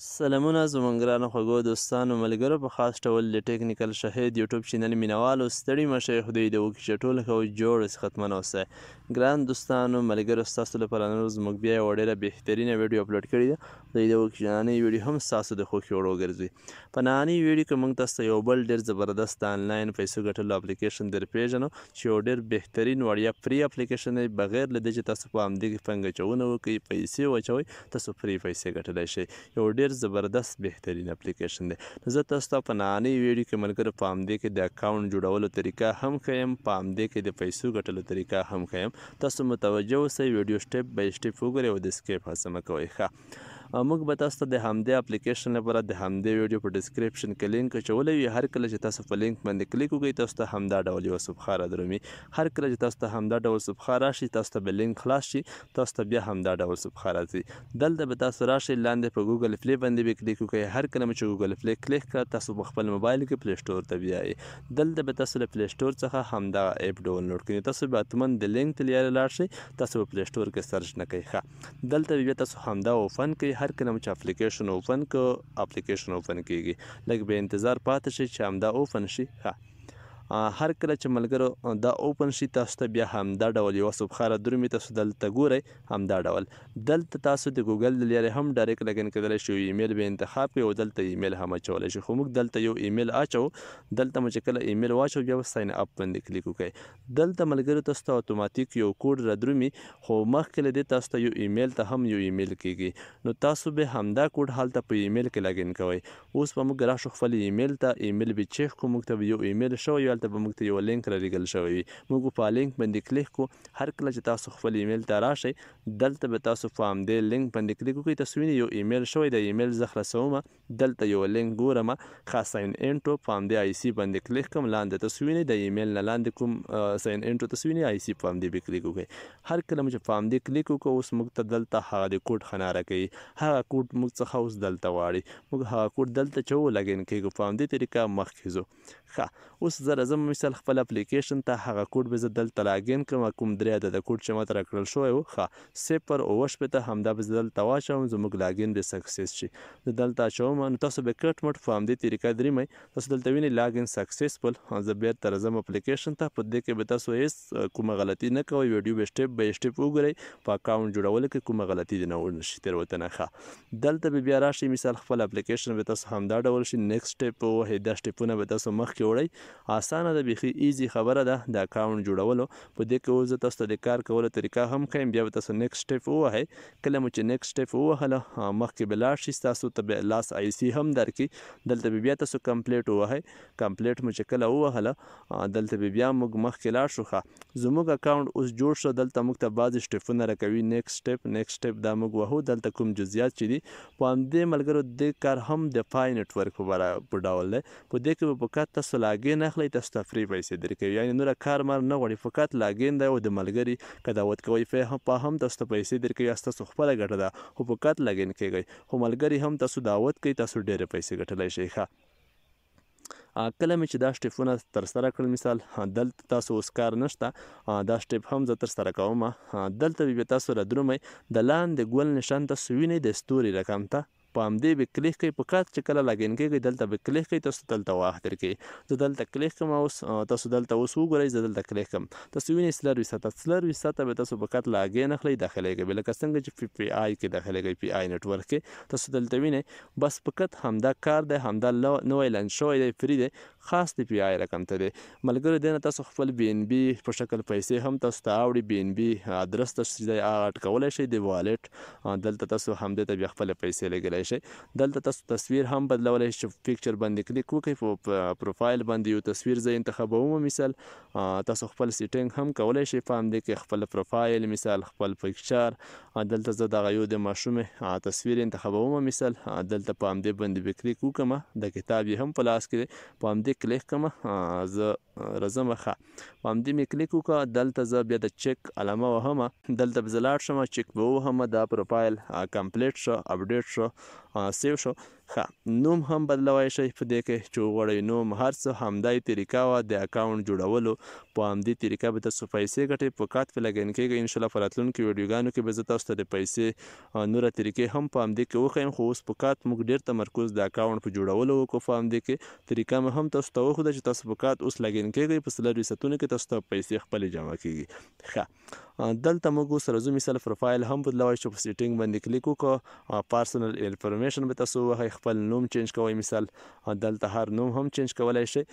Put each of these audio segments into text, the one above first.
سلامونه زمونږ ګرانو خوږو دوستانو ملګرو، په خاص ډول د ټیکنیکل شهید یوټیوب چینل مینوالو، ستړي مه شئ. خدای دې وکړي چې ټول ښه او جوړ صحتمن اوسئ. ګران دوستانو ملګرو، ستاسو لپاره نن ورځ موږ بیا یوه ډېره بهترینه ویډیو اپلوډ کړې ده. خدای دې وکړي چې نننۍ ویډیو هم ستاسو د خوښې وړ وګرځي. په نننۍ ویډیو کې موږ تاسو ته یو بل ډېر زبردست آنلاین پیسو ګټلو اپلیکیشن در پېژنو چې یو ډېر بهترین وړیا free اپلیکیشن دی. بغیر له دې چې تاسو په همدې کې پانګه اچونه وکړئ، پیسې واچوئ، تاسو free پیسې ګټلی شئ. یو ډېر زبردست بهترین اپلیکیشن دی. نو زه تاسو ته په نننۍ ویډیو کې ملګرو په همدې کې د اکاونټ جوړولو طریقه هم ښیم، په همدې کې د پیسو ګټلو طریقه هم ښیم. تاسو متوجه اوسئ، ویډیو step by step وګورئ او د skip هڅه مه کوئ. ښه، موږ به تاسو ته د همدې اپلیکیشن لپاره د همدې ویډیو په description کې لینک اچولی وي. هر کله چې تاسو په لینک باندې کلیک وکړئ، تاسو ته همدا ډول یوه صفحه رادرومي. هر کله چې تاسو ته همدا ډول صفحه راشي، تاسو ته به لینک خلاص شي، تاسو ته بیا همدا ډول صفحه راځي. دلته به تاسو راشئ، لاندې په ګوګل پلی باندې به کلیک وکړئ. هر کله مو چې ګوګل پلی کلیک کړه، تاسو په خپل موبایل کې پلی سټور ته بیایي. دلته به تاسو له پلی سټور څخه همدا app download کړئ. تاسو به حتماً د لینک ته لیارې لاړ شئ، تاسو به پلی سټور کې search نه کوئ. ښه، دلته به بیا تاسو همدا open کړئ. هر کله مو چې اپلیکیشن open کړ، اپلیکیشن open کیږي. لږ به انتظار پاتې شئ چې همدا open شي. ښه، هر کله چې ملګرو دا open شي، تاسو ته بیا همدا ډول یوه صفحه را درومي. تاسو دلته ګورئ همدا ډول. دلته تاسو د ګوګل له لارې هم direct login کېدلی شئ. ایمیل به انتخاب کړئ او دلته ایمیل هم اچولی شئ. خو موږ دلته یو ایمیل اچو. دلته مو چې کله ایمیل واچو، بیا به sign up باندې کلیک وکړئ. دلته ملګرو تاسو ته اتوماتیک یو کوډ را درومي، خو مخکې له دې تاسو ته یو ایمیل ته هم یو ایمیل کیږي. نو تاسو به همدا کوډ هلته په ایمیل کې login کوئ. اوس به موږ راشو خپل ایمیل ته، ایمیل به چک کړو. موږ ته به یو ایمیل شوی وي، هلته به موږ ته یو لینک را لېږل شوی وي. موږ په لینک باندې کلیک کړو. هر کله چې تاسو خپل ایمیل ته راشئ، دلته به تاسو په همدې لینک باندې کلیک وکړئ. تاسو وینئ یو ایمیل شوی دی، ایمیل زه خلاصوم، دلته یو لینک ګورم. ښه، sign in to په همدې آی سی باندې کلیک کوم. لاندې تاسو وینئ د ایمیل نه لاندې کوم sign in to تاسو وینئ، آی سی په همدې به کلیک وکړئ. هر کله مو چې په همدې کلیک وکړو، اوس موږ ته دلته هغه د کوډ خانه راکوي. هغه کوډ موږ څخه اوس دلته غواړي. موږ هغه کوډ دلته چې و login کېږو، په همدې طریقه مخکې ځو. ښه، اوس زه راځم مثال خپل اپلیکیشن ته. هغه کوډ به زه دلته login کړم، کوم درې عدده کوډ چې ماته راکړل شوی و. ښه، 067 همدا به زه دلته واچوم، زموږ login به success شي. زه دلته اچوم، نو تاسو به کټ مټ په همدې طریقه دریمئ. تاسو دلته وینئ login successful. زه بېرته راځم اپلیکیشن ته. په دې کې به تاسو هېڅ کومه غلطي نه کوئ. ویډیو به step by step وګورئ، په اکاونټ جوړولو کې کومه غلطي دې نه ونه شي تېروتنه. ښه، دلته به بیا راشئ، مثال خپل اپلیکیشن به تاسو همدا ډول شي. next step ووهئ، دا سټیپونه به تاسو مخکې وړئ. اسانه ده، بیخي easy خبره ده د اکاونټ جوړولو. په دې کې اوس زه تاسو ته د کار کولو طریقه هم ښیم. بیا به تاسو next step ووهئ. کله مو چې next step ووهله، مخکې به لاړ شي، تاسو ته به لاس آی سی هم درکړي. دلته به بیا تاسو complete ووهئ. complete مو چې کله ووهله، دلته به بیا موږ مخکې لاړ شو. ښه، زموږ اکاونټ اوس جوړ شو. دلته موږ ته بعضې سټیپونه راکوي، next step، next step دا موږ وهو. دلته کوم جزئیات چې دي په همدې ملګرو، دې کار هم د پای network په ډول دی. په دې کې به فقط تاسو login اخلئ، تاسو ته free پیسې درکوي. یعنې نوره کار مار نه غواړي، فقط login دی او د ملګري که دعوت کوئ په هم تاسو ته پیسې درکوي، ستاسو خپله ګټه ده، خو فقط login کېږئ. خو ملګري هم تاسو دعوت کوي، تاسو ډېرې پیسې ګټلی شئ. ښه، کله مې چې دا سټیپونه ترسره کړل، مثال دلته تاسو اوس کار نشته، دا step هم زه ترسره کوم. دلته به بیا تاسو رادرومئ، د لاندې ګل نشان تاسو وینئ د ستوري رقم ته، په همدې به کلیک کوئ. فقط چې کله login کېږئ دلته به کلیک کوئ، تاسو دلته وخت درکوي. زه دلته کلیک کوم اوس، تاسو دلته اوس وګورئ، زه دلته کلیک کوم، تاسو وینئ 24 ساعته، 24 ساعته به تاسو فقط login اخلئ، داخلېږئ به، لکه څنګه چې پی آی کې داخلېږئ، پی آی network کې تاسو دلته وینئ. بس فقط همدا کار دی، همدا نوی launch شوی دی، free دی، خاص د پی آی رقم ته دی. ملګرو دې نه تاسو خپل بی ان بی په شکل پیسې هم تاسو ته اوړي. بی ان بی ادرس تاسو چې دی هغه اډ کولی شئ د wallet. دلته تاسو همدې ته بیا خپلې پیسې لېږلی شئ. دلته تاسو تصویر هم بدلولی شئ، چې picture باندې کلیک وکړئ، په پروفایل باندې یو تصویر زه انتخابوم. مثال تاسو خپل setting هم کولی شئ په همدې کې، خپل پروفایل مثال خپل picture. دلته زه دغه یو د ماشومې تصویر انتخابوم. مثال دلته په همدې باندې به کلیک وکړم، د کتاب یې هم په لاس کې دی، په همدې کلیک کوم. زه راځم. ښه، په همدې مې کلیک وکړه. دلته زه بیا د چک علامه وهم، دلته به زه لاړ شم، چک به ووهم. دا پروفایل کمپلیټ شو، اپډیټ شو، سیو شو. ښه، نوم هم بدلوای شئ په دې کې چې وغواړئ، نوم هر څه. همدای طریقه وه د اکاونټ جوړولو. په همدې طریقه به تاسو پیسې ګټئ، فقط په لاګین کېږئ. انشاءالله په راتلونکو ویډیوګانو کې به زه تاسو ته د پیسې نوره طریقې هم په همدې کې وښیم، خو اوس فقط موږ ډېر تمرکز د اکاونټ په جوړولو وکړو. په همدې کې طریقه مې هم تاسو ته وښوده چې تاسو فقط اوس لاګین کېږئ، په 24 ساعتونو کې تاسو ته پیسې خپلې جمع کېږي. ښه، دلته موږ اوس راځو، مثال پروفایل هم بدلوای شو. په سیټینګ باندې کلیک وکړو، پرسنل انفارمیشن به تاسو ووهئ، خپل نوم چینج کوئ. مثال دلته هر نوم هم چینج کولای شئ.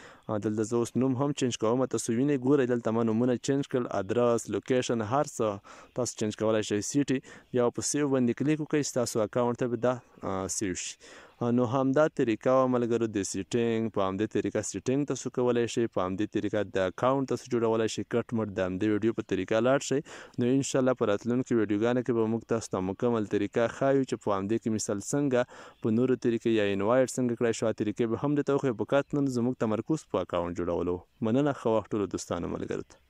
دلته زه اوس نوم هم چینج کوم، تاسو وینئ، ګورئ، دلته ما نومونه چینج کړل، ادرس، لوکیشن، هر څه تاسو چینج کولای شئ، سیټي. بیا په سیو باندې کلیک وکړئ، ستاسو اکاونټ ته به دا سیو شي. نو همدا طریقه وه ملګرو د سیټینګ. په همدې طریقه سیټینګ تاسو کولای شئ، په همدې طریقه د اکاونټ تاسو جوړولای شئ. کټ مټ د همدې ویډیو په طریقه لاړ شئ. نو انشاءالله په راتلونکو ویډیوګانو کې به موږ تاسو ته مکمل طریقه ښایو چې په همدې کې مثال څنګه په نورو طریقې یا انوایټ څنګه کړای شو، طریقې به هم درته وښیو. فقط نن زموږ تمرکز په اکاونټ جوړولو. مننه، ښه وخت ټولو دوستانو ملګرو ته.